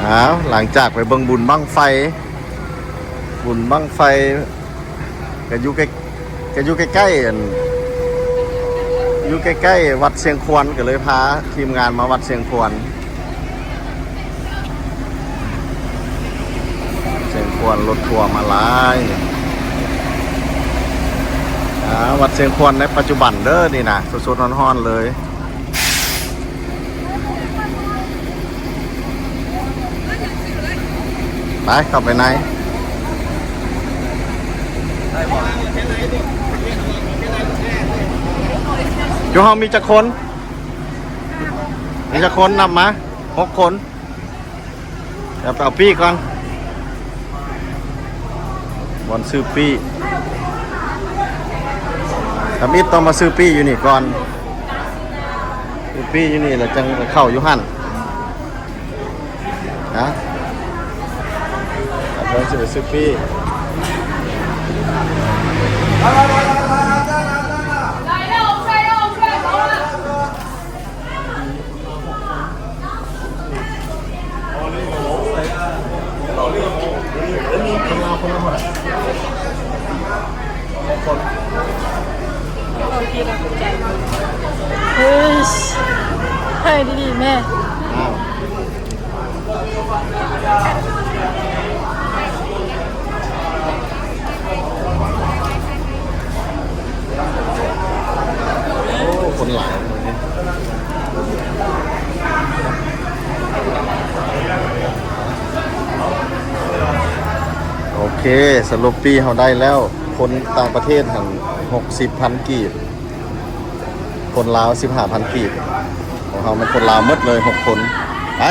ອ້າວ ຫຼັງຈາກໄປເບິ່ງບຸນບັ້ງໄຟ ບຸນບັ້ງໄຟ ກໍຢູ່ໃກ້ ກໍຢູ່ໃກ້ໆ ອັນ ຢູ່ໃກ້ໆ ວັດຊຽງຄວນ ກໍເລີຍພາທີມງານມາວັດຊຽງຄວນ. ຊຽງຄວນ ລົດທົວມາຫຼາຍ. ອ່າ ວັດຊຽງຄວນໃນປັດຈຸບັນເດີນີ້ນະ ສົດໆ ຮ້ອນໆ ເລີຍ. ໄປ ເຂົ້າໄປໃນ. ຢູ່ເຮົາມີຈັກຄົນ? ມີຈັກຄົນ? ນັບມາ ຫົກຄົນ. ດຽວໄປເອົາປີ້ກ່ອນ ບ່ອນຊື້ປີ້. ທຳອິດຕ້ອງມາຊື້ປີ້ຢູ່ນີ້ກ່ອນ ຊື້ປີ້ຢູ່ນີ້ ແລ້ວຈັ່ງໄປເຂົ້າຢູ່ຫັ້ນນະ. ເຮົາຊິໄປຊື້ປີ້. ເຮີ້ຍ ໃຫ້ດີໆ ແມ່. ໂອ້ ຄົນຫຼາຍມື້ນີ້. ໂອເຄ ສະຫຼຸບປີ້ເຮົາໄດ້ແລ້ວ. ຄົນຕ່າງປະເທດຫັ້ນ ຫົກສິບພັນກີບ, ຄົນລາວ ສິບຫ້າພັນກີບ. ຂອງເຮົາແມ່ນຄົນລາວໝົດເລີຍ ຫົກຄົນ. ໄປ.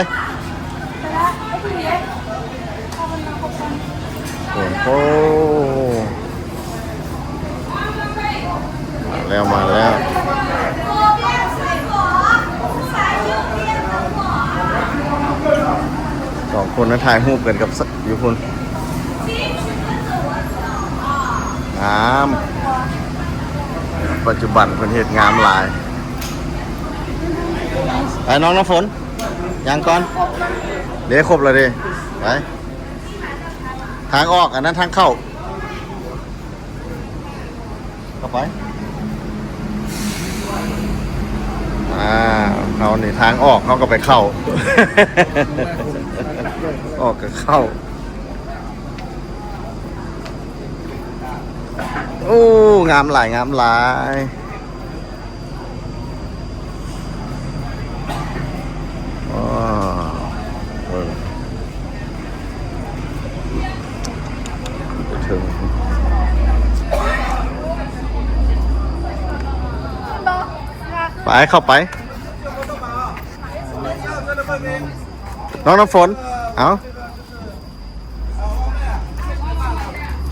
ໂອ້ໂຫ ມາແລ້ວ ມາແລ້ວ ສອງຄົນນັ້ນຖ່າຍຮູບກັນກັບ ຢູ່ພຸ້ນ ງາມ. ປັດຈຸບັນເພິ່ນເຮັດງາມຫຼາຍ. ໄປ ນ້ອງນ້ຳຝົນ ຍ່າງກ່ອນ. ເດ້ ຄົບແລ້ວເດ້. ໄປ ທາງອອກ ອັນນັ້ນທາງເຂົ້າ. ເຂົ້າໄປ. ອ່າ ເຮົານີ້ທາງອອກ ເຮົາກໍໄປເຂົ້າ. ອອກກໍເຂົ້າ. ໂອ້ ງາມຫຼາຍ ງາມຫຼາຍ. ອໍ ເບິ່ງ ໄປເຖິງ ໄປ ເຂົ້າໄປ ນ້ອງນ້ຳຝົນ. ເອົາ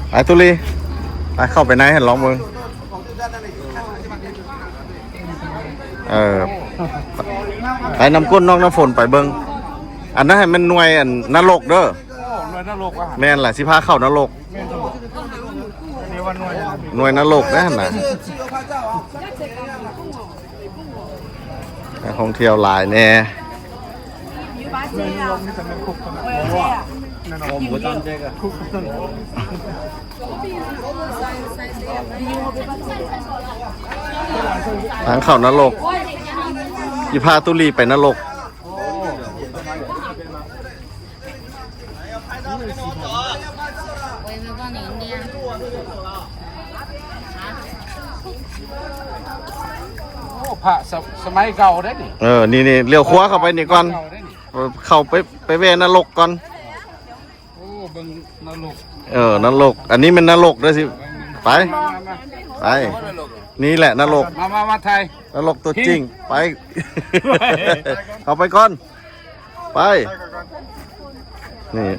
ໄປຕຸລີ ໄປ ເຂົ້າໄປໃນຫັ້ນ ລອງເບິ່ງ. ເອີ ໄປນຳກົ້ນນ້ອງນ້ຳຝົນໄປເບິ່ງ. ອັນນັ້ນໃຫ້ມັນໜ່ວຍ ອັນ ນະລົກເດີ. ໂອ້ ໜ່ວຍນະລົກວະ? ແມ່ນລະ ຊິພາເຂົ້ານະລົກ. ແມ່ນ ໜ່ວຍນະລົກເດ້ຫັ້ນນະ. ນັກທ່ອງທ່ຽວຫຼາຍແດ່. ທາງເຂົ້ານະລົກ ຊິພາຕຸລີໄປນະລົກ. ໂອ້ ພະສະ ສະໄໝເກົ່າເດ້ນີ້. ເອີ ນີ້ໆ ລ້ຽວຂວາເຂົ້າໄປນີ້ກ່ອນ. ເກົ່າເດ້ນີ້. ເຂົ້າໄປ ໄປແວ່ນະລົກກ່ອນ. ໂອ້ ເບິ່ງນະລົກ. ເອີ ນະລົກ ອັນນີ້ແມ່ນນະລົກເດີ. ຊິ ໄປ ໄປ ນີ້ແຫຼະນະລົກ. ມາ ມາ ມາຖ່າຍ ນະລົກຕົວຈິງ. ໄປ ເຂົ້າໄປກ່ອນ. ໄປ ນີ້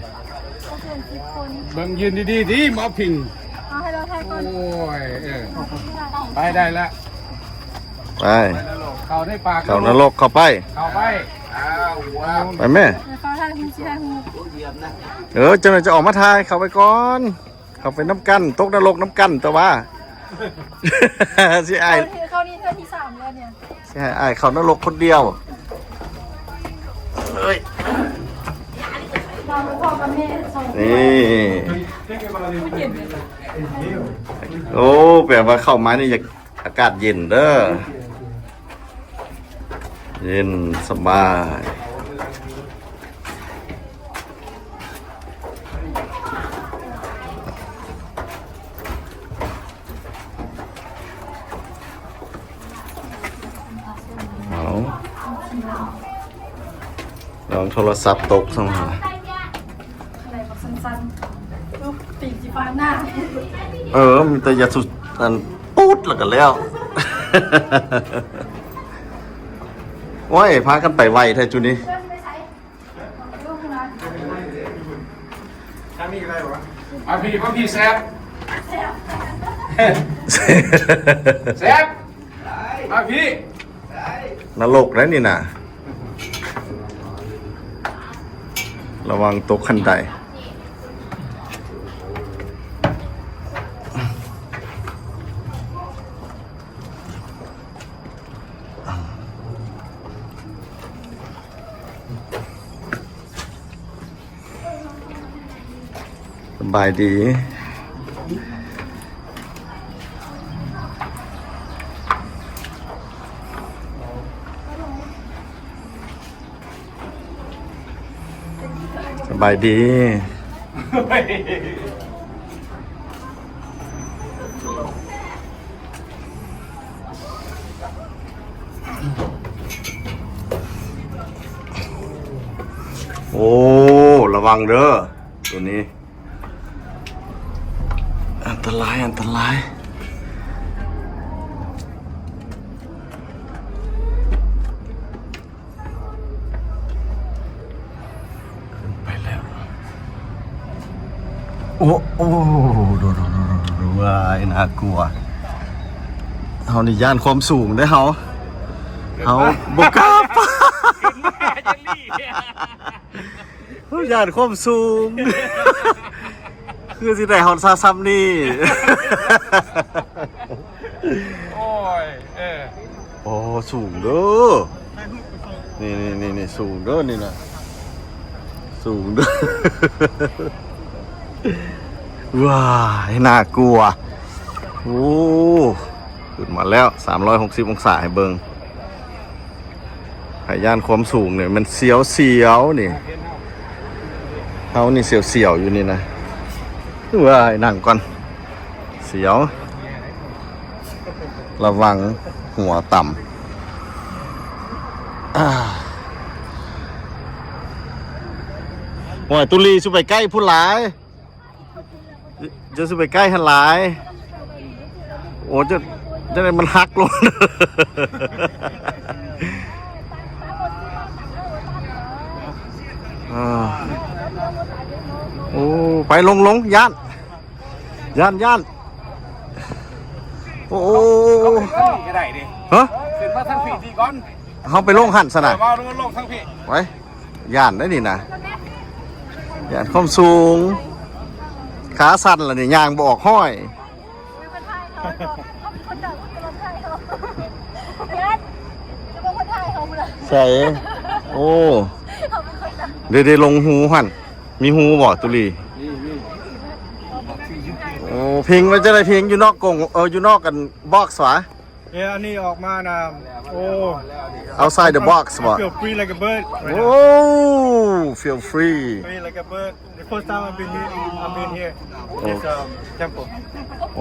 ເບິ່ງຢືນດີໆ ດີ ໝໍພິງ. ເອົາໃຫ້ເຮົາຖ່າຍກ່ອນ. ໂອ້ຍ ເອີ ໄປໄດ້ລະ. ໄປ ເຂົ້າໃນປ່າ ເຂົ້ານະລົກ ເຂົ້າໄປ ເຂົ້າໄປ. ອ້າວ ໄປແມ່. ເອີ ເຈົ້າໜ້າຈະອອກມາຖ່າຍ ເຂົ້າໄປກ່ອນ. ເຂົ້າໄປນຳກັນ ຕົກນະລົກນຳກັນ ແຕ່ວ່າ ຊິອ້າຍ ເຂົ້ານີ້ເທື່ອທີສາມແລ້ວເນຍ. ຊິໃຫ້ອ້າຍເຂົ້ານະລົກຄົນດຽວ. ເອີຍ ນີ້ ໂອ້ ແປວ່າເຂົ້າມານີ້ຢາກ ອາກາດເຢັນເດີ ເຢັນສະບາຍ. ເອົາ ລອງໂທລະສັບຕົກຊັ້ນຫາ. ອະໄລບັກສັ້ນໆ ລູກຕີນຊິຟາດໜ້າ. ເອີ ມີແຕ່ຢ່າສຸດ ອັນ ປູດ ແລ້ວກໍແລ້ວ. ໂອ້ຍ ພາກັນໄປໄວແທ້ຈຸນີ້. ທາງນີ້ກໍໄດ້ບໍ່ວະ? ມາພີ້ ມາພີ້ ແຊບ ແຊບ ມາພີ້. ນະລົກໄດ໋ນີ້ນະ ລະວັງຕົກຄັນໄດ. ສະບາຍດີ ສະບາຍດີ. ໂອ້ ລະວັງເດີ ໂຕນີ້ ອັນຕະລາຍ ອັນຕະລາຍ. ຂຶ້ນໄປແລ້ວ ໂອ້ ໂອ້ ດູ ດູ ດູ ດູ ວ້າຍ ໜ້າກົວ. ເຮົານີ້ຢ້ານຄວາມສູງເດ້ເຮົາ ເຮົາບໍ່ກ້າໄປ ຢ້ານຄວາມສູງ ຄືຊິໄດ້ຮອດຊະຊ່ຳນີ້. ໂອ້ຍ ເອີ ໂອ້ ສູງເດີ ນີ້ໆໆໆ ສູງເດີນີ້ນະ ສູງເດີ. ວ້າຍ ໜ້າກົວ ໂອ້ ຂຶ້ນມາແລ້ວ ສາມຮ້ອຍຫົກສິບອົງສາໃຫ້ເບິ່ງ. ໃຜຢ້ານຄວາມສູງນີ້ມັນສຽວໆນີ້ ເຮົານີ້ສຽວໆຢູ່ນີ້ນະ. ເອີຍ ນັ່ງກ່ອນ ສຽວ ລະວັງຫົວຕຳ. ອາ ໂອ້ຍ ຕຸລີ ສຸໄປໃກ້ພຸ້ນຫຼາຍ. ຢ່າຊິໄປໃກ້ຫັ້ນຫຼາຍ ໂອ້ ຈະ ຈະໄດ້ມັນຫັກລົງ. ອາ ໂອ້ ໄປລົງໆ ຢ້ານ ຢ້ານ ຢ້ານ ໂອ້ ໂອ້ ໂອ້ ໂອ້ ຂຶ້ນໄປທາງນີ້ກໍໄດ້ເດ້ ຮະ ຂຶ້ນມາທາງພີ້ດີກ່ອນ ເຮົາໄປລົງຫັ້ນຊັ້ນນະ ເອີ ມາລົງ ລົງທາງພີ້ ໄປ. ຢ້ານໄດ໋ນີ້ນະ ຢ້ານຄວາມສູງ ຂາສັ່ນລະນີ້ ຍ່າງບໍ່ອອກຮ້ອຍ. ໃສ ໂອ້ ເດ ເດ ລົງຮູຫັ້ນ ມີຮູບໍ່ ຕຸລີ? ໂອ້ ເພັງວ່າຈັ່ງໃດ ເພັງຢູ່ນອກກົງ ເອີ ຢູ່ນອກກັນ box ຫວາ? ເອີ ອັນນີ້ອອກມານະ ໂອ້ outside the box ບໍ່? I feel free like a bird right now. ໂອ້ feel free. Free like a bird. The first time I've been here, I've been here. This, um, temple.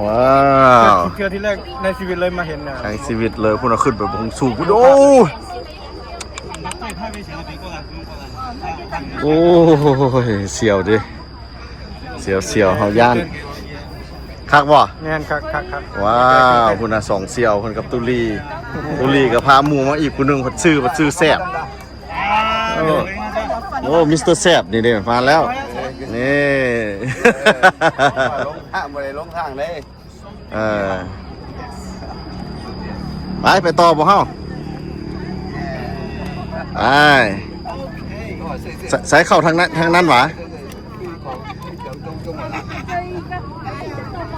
ວ້າວ ເທື່ອ ເທື່ອທີແລກໃນຊີວິດເລີຍມາເຫັນນະ ໃນຊີວິດເລີຍ. ພຸ້ນນະ ຂຶ້ນໄປເບິ່ງສູງພຸ້ນ ໂອ້ ໂອ້ຍ ສຽວເດ. ສຽວໆ ເຮົາຢ້ານ ຄັກບໍ່? ແມ່ນ ຄັກໆໆ. ວ້າວ ພຸ້ນນະ ສອງສຽວ ເພິ່ນກັບຕຸລີ ຕຸລີກໍພາໝູ່ມາອີກຜູ້ໜຶ່ງ ເພິ່ນຊື່ ເພິ່ນຊື່ແຊບ. ໂອ້ ໂອ້ ມິສເຕີແຊບ ນີ້ເດ້ ມາແລ້ວ ນີ້ ລົງທາງ ບໍ່ໄດ້ລົງທາງເດ້. ເອີ ໄປ ໄປຕໍ່ບໍ່ເຮົາ? ໄປ ໃສ ໃສເຂົ້າທາງນັ້ນ ທາງນັ້ນຫວາ?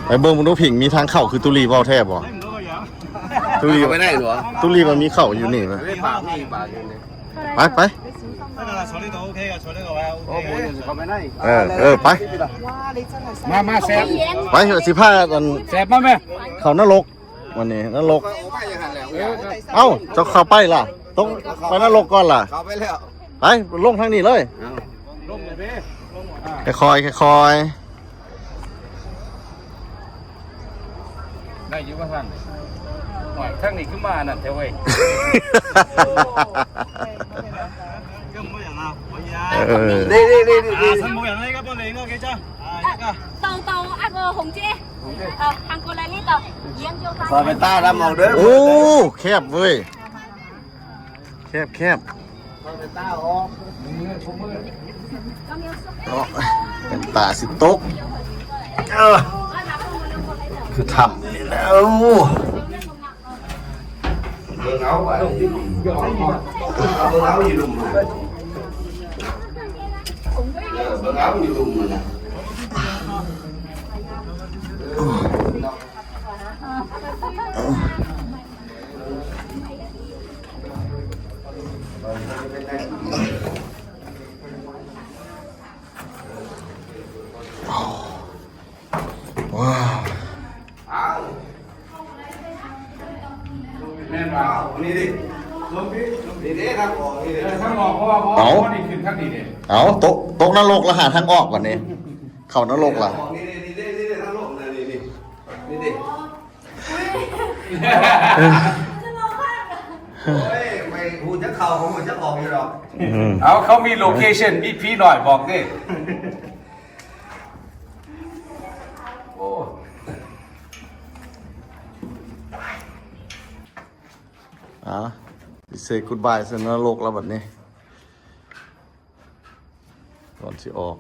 ໄປເບິ່ງ ເບິ່ງດູຜິງ ມີທາງເຂົ້າຄືຕຸລີເວົ້າແທ້ບໍ່? ຕຸລີ ເຂົ້າໄປໄດ້ຫວາ? ຕຸລີວ່າມີເຂົ້າຢູ່ນີ້ຫວາ? ໄດ້ປາກ ມີປາກຢູ່ນີ້. ໄປໄປ ໂອ້ ເອີ ເອີ ໄປ ມາ ມາ ແຊບ ໄປ ຊິພາອັນ ແຊບມາແມ່ ເຂົ້ານະລົກ ວັນນີ້ນະລົກ ເອີ ເອົ້າ ເຈົ້າເຂົ້າໄປລະ ຕ້ອງໄປນະລົກກ່ອນລະ ເຂົ້າໄປແລ້ວ ໄປ ລົງທາງນີ້ເລີຍ ເອົ້າ ລົງເລີຍເດ້ ຄ່ອຍໆ ຄ່ອຍໆ ໄດ້ຢູ່ບໍ່ທ່ານ? ໂອ້ຍ ທາງນີ້ຄືມາອັນນັ້ນແທ້ເວີຍ ເອີ ເດ້ໆໆໆ 到到那个红街，呃，韩国来那个沿街吧。 ຊອຍໄປຕ້ານຳເອົາເດີ ໂອ້ ແຄບເວີຍ ແຄບໆ ເນາະ ເປັນຕາຊິຕົກ ເອີ ຄືຖ້ຳນີ້ແຫຼະ ໂອ້ ເບິ່ງເອົາໄປ ເບິ່ງເອົາຢູ່ລຸ່ມ ເອີ ເບິ່ງເອົາຢູ່ລຸ່ມນະ ວ້າວ ແມ່ນວ່າ ນີ້ເດ້ ນີ້ເດ້ ທາງອອກນີ້ເດ້ ທາງອອກ ເພາະວ່າ ເອົ້າ ນີ້ຂຶ້ນທາງນີ້ເດ້ ເອົ້າ ຕົກ ຕົກນະລົກລະຫາທາງອອກບັດນີ້ ເຂົ້ານະລົກລະ ນີ້ເດ້ ນີ້ເດ້ ທາງລົງ ນີ້ ນີ້ ນີ້ເດ້. ໂອ້ຍ ໄປຮູ້ຈັກເຂົ້າ ບໍ່ຮູ້ຈັກອອກຢູ່ດອກ ອືມ ເອົາ ເຂົາມີໂລເຄຊັນ ມີຜີໜ້ອຍບອກເດ້ ໂອ້ ອ່າ ຊິເຊກຸດບາຍໃສ່ນະລົກແລ້ວບັດນີ້. ກ່ອນຊິອອກ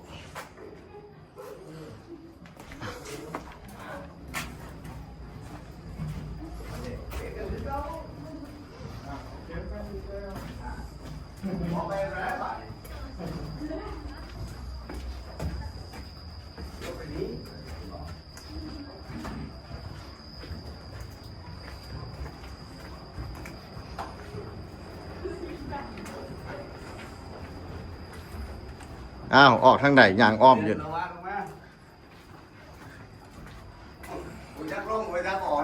ອ້າວ ອອກທາງໃດ? ຍ່າງອ້ອມຢູ່ ລົງມາ ລົງມາ ບໍ່ຈັກລົງ ບໍ່ຈັກອອກ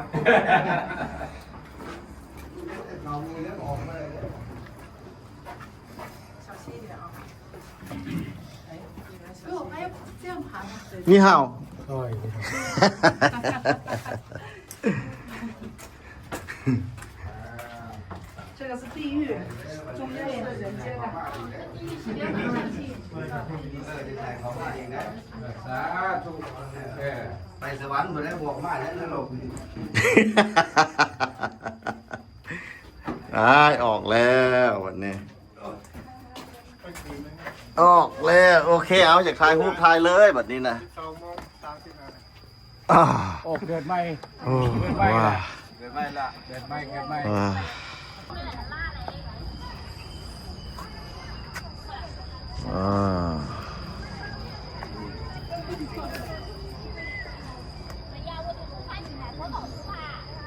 ເຂົາບໍ່ຈັກອອກມາເລີຍ. 你好。这个是地狱，中间的人间啊。 ສາທຸ ເອີ ໄປສະຫວັນບໍ່ໄດ້ ບອກມາແລ້ວນະລົກ ອ້າຍ ອອກແລ້ວບັດນີ້ ອອກແລ້ວ ໂອເຄ ເອົາ ຢາກຖ່າຍຮູບຖ່າຍເລີຍບັດນີ້ນະ ອາ ໂອ້ ເກີດໃໝ່ ໂອ້ ເກີດໃໝ່ລະ ເກີດໃໝ່ລະ ເກີດໃໝ່ ເກີດໃໝ່ ອ່າ ອ່າ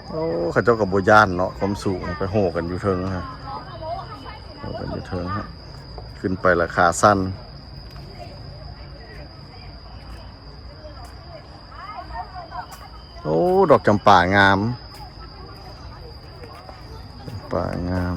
ໂອ້ ເຂົາເຈົ້າກໍບໍ່ຢ້ານເນາະ ຄວາມສູງ ໄປໂຫກັນຢູ່ເທິງຫັ້ນ ໂຫກັນຢູ່ເທິງຫັ້ນ ຂຶ້ນໄປລະຂາສັ່ນ. ໂອ້ ດອກຈຳປາງາມ ຈຳປາງາມ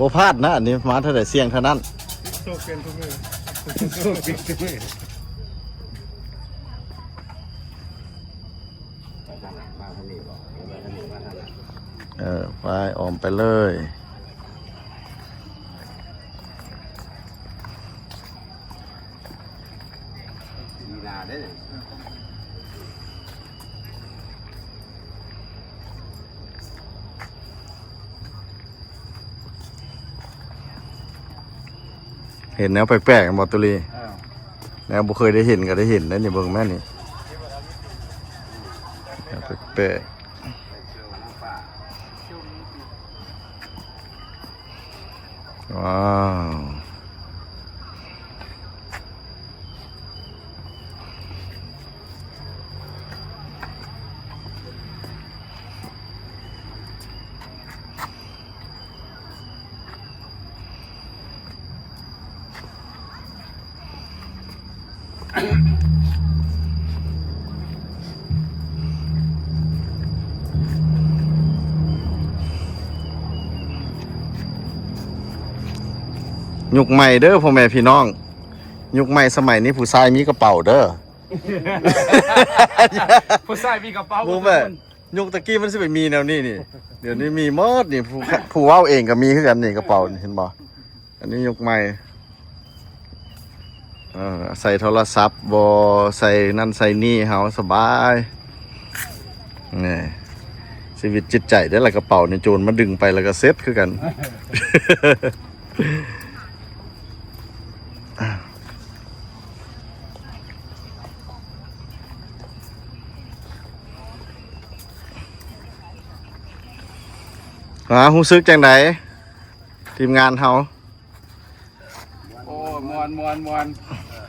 ບໍ່ພາດນະ ອັນນີ້ມາເທົ່າໃດສ່ຽງເທົ່ານັ້ນ ໂຊກເປັນທຸກມື້ ໂຊກເປັນທຸກມື້ ເອີ ໄປ ອ້ອມໄປເລີຍ. ເຫັນແນວແປກໆ ບໍ່ ຕຸລີ? ເອີ ແນວບໍ່ເຄີຍໄດ້ເຫັນກໍໄດ້ເຫັນໄດ໋ນີ້ ເບິ່ງແມ່ນນີ້ ແນວແປກໆ. ວ້າວ ຍຸກໃໝ່ເດີພໍ່ແມ່ພີ່ນ້ອງ, ຍຸກໃໝ່ສະໄໝນີ້ຜູ້ຊາຍມີກະເປົາເດີ. ຜູ້ຊາຍມີກະເປົາ ບໍ່ແມ່ນ ຍຸກຕະກີ້ມັນຊິໄປມີແນວນີ້ນີ້, ດຽວນີ້ມີໝົດນີ້. ຜູ້ ຜູ້ເວົ້າເອງກໍມີຄືກັນນີ້ ກະເປົານີ້ ເຫັນບໍ່? ອັນນີ້ຍຸກໃໝ່ ເອີ ໃສ່ໂທລະສັບບໍ່ ໃສ່ນັ້ນໃສ່ນີ້ ເຮົາສະບາຍ. ນີ້ ຊີວິດຈິດໃຈເດ້ລະ ກະເປົານີ້ ໂຈນມາດຶງໄປແລ້ວກໍເສັດຄືກັນ. ອາ ຮູ້ສຶກຈັ່ງໃດ ທີມງານເຮົາ? ໂອ້ ມ່ວນ ມ່ວນ ມ່ວນ.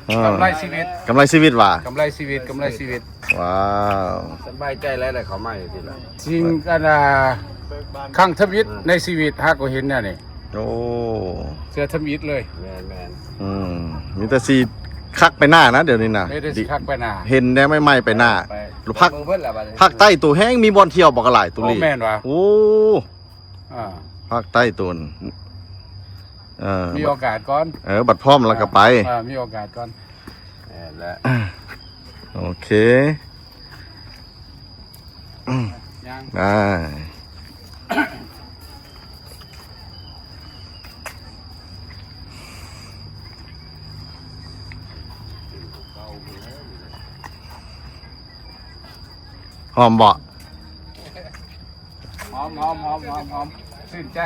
ເອີ ກຳໄລຊີວິດ ກຳໄລຊີວິດຫວາ? ກຳໄລຊີວິດ ກຳໄລຊີວິດ. ວ້າວ ສະບາຍໃຈຫຼາຍໆ ເຂົ້າມາຈັ່ງຊີ້ລະ. ສິ່ງອັນ ອ່າ ຄັ້ງທຳອິດໃນຊີວິດ ຫາກໍເຫັນແນວນີ້. ໂອ້ ເທື່ອທຳອິດເລີຍ. ແມ່ນໆ. ອືມ ມີແຕ່ຊິຄັກໄປໜ້ານະ ດຽວນີ້ນະ ມີແຕ່ຊິຄັກໄປໜ້າ ເຫັນແນວໃໝ່ໆໄປໜ້າ. ໄປ ພັກ ພັກໃຕ້ໂຕແຮງ ມີບ່ອນທ່ຽວບັກຫຼາຍ ຕຸລີ. ໂອ້ ແມ່ນຫວາ? ໂອ້ ອ່າ ພາກໃຕ້ໂຕນ ເອີ ມີໂອກາດກ່ອນ. ເອີ ບັດພ້ອມແລ້ວກໍໄປ. ເອີ ມີໂອກາດກ່ອນ. ແມ່ນແຫຼະ. ໂອເຄ ຍັງ ໄດ້. ຫອມບໍ່? ຫອມ ຫອມ ຫອມ ຫອມ ຫອມ ຊື່ນໃຈ.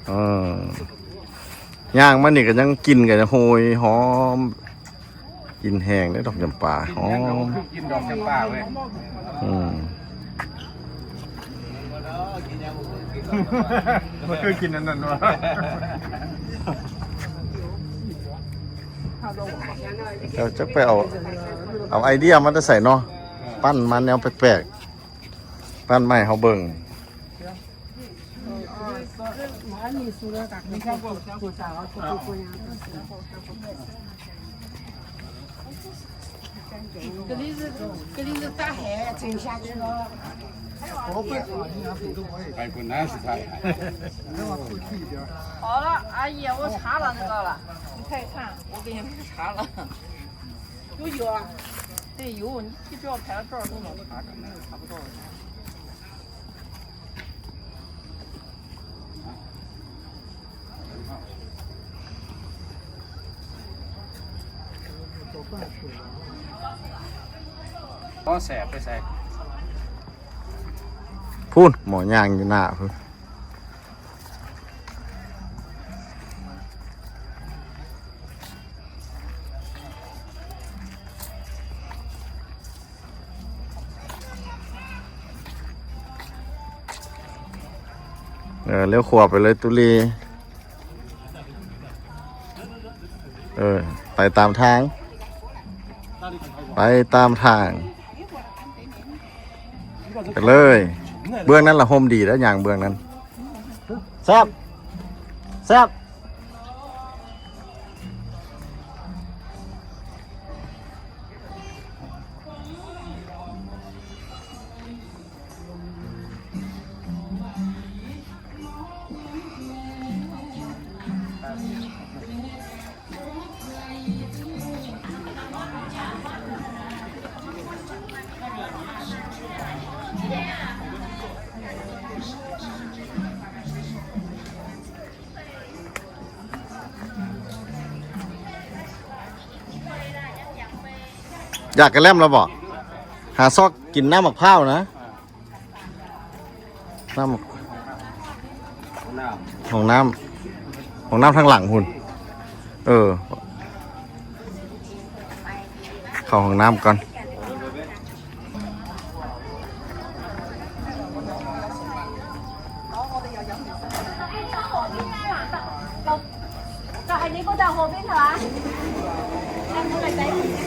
ເອີ ຍ່າງມານີ້ກໍຍັງກິ່ນກໍໂຫຍຫອມ, ກິ່ນແຮງເດ້ດອກຈຳປາ ກິນຫຍັງກໍບໍ່ຄືກິນດອກຈຳປາເວີຍ. ຫອມ. ອືມ ບໍ່ຄືກິນອັນນັ້ນຫວາ? ເຈົ້າຈັກໄປເອົາ ເອົາໄອເດຍມາແຕ່ໃສເນາະ? ປັ້ນມາແນວແປກໆ ປັ້ນມາໃຫ້ເຮົາເບິ່ງ. 好了，阿姨，我查了那个了，你看一看，我给你们查了。有油啊？对，有，你就不要排到这儿，弄到查着，那个查不到。 ພໍແສບໄປໃສ່ ພຸ້ນ ໝໍຍ່າງຢູ່ໜ້າພຸ້ນ. ເອີ ລ້ຽວຂວາໄປເລີຍຕຸລີ. ເອີ ໄປຕາມທາງ ໄປຕາມທາງ ໄປເລີຍ. ເບື້ອງນັ້ນລະຮົ່ມດີແລ້ວ ຍ່າງເບື້ອງນັ້ນ. ແຊບ ແຊບ. ຢາກກະແລັມແລ້ວບໍ່? ຫາຊອກກິນນ້ຳໝາກພ້າວນະ. ນ້ຳ ຫ້ອງນ້ຳ ຫ້ອງນ້ຳທາງຫຼັງພຸ້ນ. ເອີ ເຂົ້າຫ້ອງນ້ຳກ່ອນ.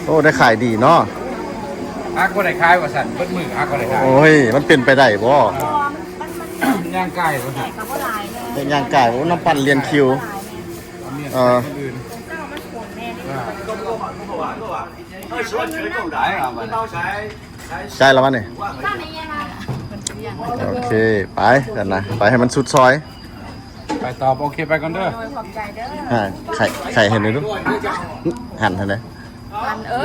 ໂອ້ ໄດ້ຂາຍດີເນາະ. ຮັກບໍ່ໄດ້ຂາຍວ່າຊັ້ນ ເບິດມື້ຮັກບໍ່ໄດ້ຂາຍ. ໂອ້ຍ ມັນເປັນໄປໄດ້ບໍ່? ຍ່າງກາຍວ່າຊັ້ນ ເຮັດຍ່າງກາຍ. ໂອ້ ນ້ຳປັ່ນລຽນຄິວ. ເອີ ໃກ້ແລ້ວວະນີ້. ໂອເຄ ໄປຊັ້ນນະ ໄປໃຫ້ມັນສຸດຊອຍ. ໄປຕໍ່ ໂອເຄ ໄປກ່ອນເດີ. ໂດຍ ຂອບໃຈເດີ. ຫາ ໄຂ່ ໄຂ່ໃຫ້ໜ່ອຍດູ ຫັນຫັ້ນເດ້. ອັນ ເອີ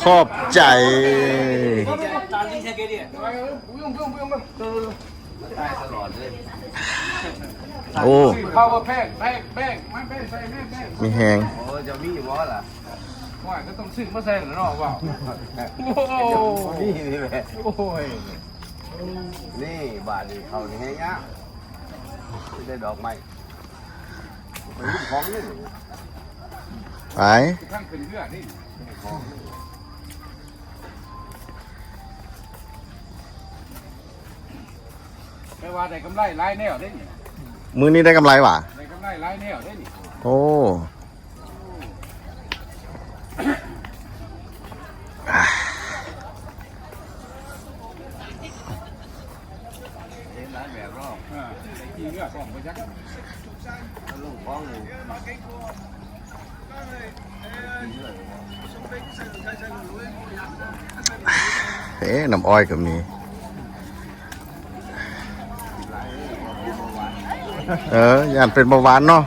ຂອບໃຈ. ໂອ້ ເຂົ້າມາແພງ ແພງ ແພງ ມາແພງໃສ່ ແພງ ແພງ ມີແຮງ. ໂອ້ ຈະມີບໍ່ລະ? ໂອ້ຍ ກໍຕ້ອງຊື້ມາໃສ່ລະເນາະ ເວົ້າ. ໂອ້ ນີ້ແຫຼະ ໂອ້ຍ ນີ້ບາດນີ້ເຂົ້ານີ້ແຮງຍາກ ໄດ້ດອກໄມ້ ໄປ ທາງຂຶ້ນເຮືອນີ້. ແປວ່າໄດ້ກຳໄລຫຼາຍແນວເດ້ນີ້. ມື້ນີ້ໄດ້ກຳໄລຫວາ? ໄດ້ກຳໄລຫຼາຍແນວເດ້ນີ້. ໂອ້ ເຫັນຫຼາຍແບບເນາະ. ເອີ ໄດ້ຂີ່ເຮືອພ້ອມບໍ່ຈັກ ລົງຂອງຢູ່. ເອີ ນ້ຳອ້ອຍກໍມີ. ເອີ ຢ້ານເປັນເບົາຫວານເນາະ.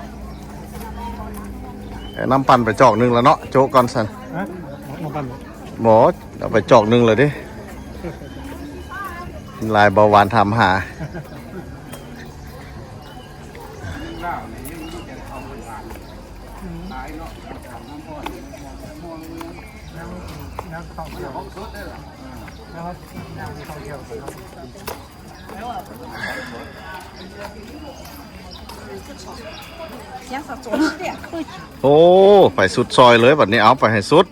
ເອົານ້ຳປັ່ນໄປຈອກໜຶ່ງແລ້ວເນາະ ໂຈະກ່ອນຊັ້ນ. ຮະ? ນ້ຳປັ່ນບໍ່? ບໍ່ ເອົາໄປຈອກໜຶ່ງແລ້ວເດ້. ຫຼາຍເບົາຫວານຖາມຫາ. ໂອ້ ໄປສຸດຊອຍເລີຍບັດນີ້ ເອົາໄປໃຫ້ສຸດ.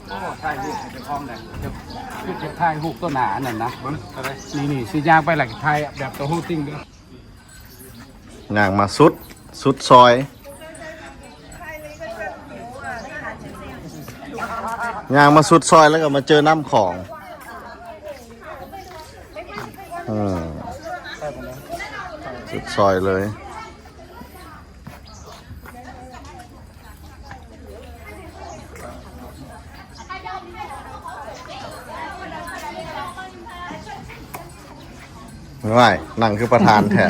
ໂອ້ ຖ່າຍຮູບໃຫ້ເຈົ້າຂອງໄດ້ ຈະ ຈະຖ່າຍຮູບຕໍ່ໜ້າອັນນັ້ນນະ. ນີ້ໆ ຊິຍ່າງໄປແລ້ວຖ່າຍແບບໂຕໂຮຕິງເດີ້. ຍ່າງມາສຸດ ສຸດຊອຍ ຍ່າງມາສຸດຊອຍແລ້ວກໍມາເຈີນ້ຳຂອງ. ອືມ ສຸດຊອຍເລີຍ. ວ້າຍ ນັ່ງຄືປະທານແທ້.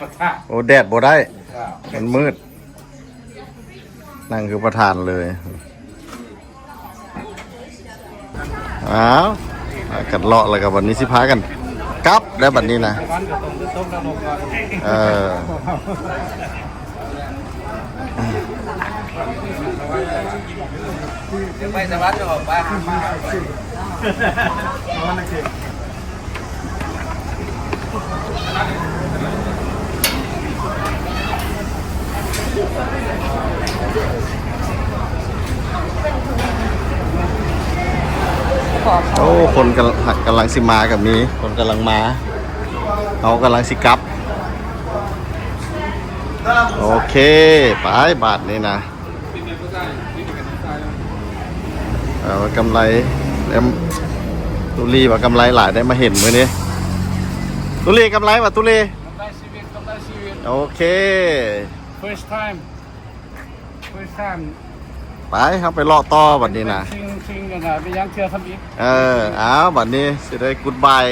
ປະທານ. ໂອ້ ແດດບໍ່ໄດ້ ມັນມືດ ນັ່ງຄືປະທານເລີຍ. ອ້າວ ພາກັນເລາະແລ້ວກໍບັດນີ້ຊິພາກັນກັບແລ້ວບັດນີ້ນະ. ເອີ ໄປສະຫວັນບໍ່? ໄປຫາມາ. ໂອ້ ຄົນກຳ ກຳລັງຊິມາກໍມີ ຄົນກຳລັງມາ ເຮົາກຳລັງຊິກັບ. ໂອເຄ ໄປບາດນີ້ນະ. ເອົາ ກຳໄລ ແອມ ຕຸລີວ່າກຳໄລຫຼາຍໄດ້ມາເຫັນມື້ນີ້. ຕຸລີ ກຳໄລວ່າ ຕຸລີ? ກຳໄລຊີວິດ ກຳໄລຊີວິດ. ໂອເຄ First time First time. ໄປ ເຮົາໄປເລາະຕໍ່ບັດນີ້ນະ. ຊິງ ຊິງກັນນະ ໄປຍັງເທື່ອທຳອິດ. ເອີ ອ້າວ ບັດນີ້ຊິໄດ້ Goodbye.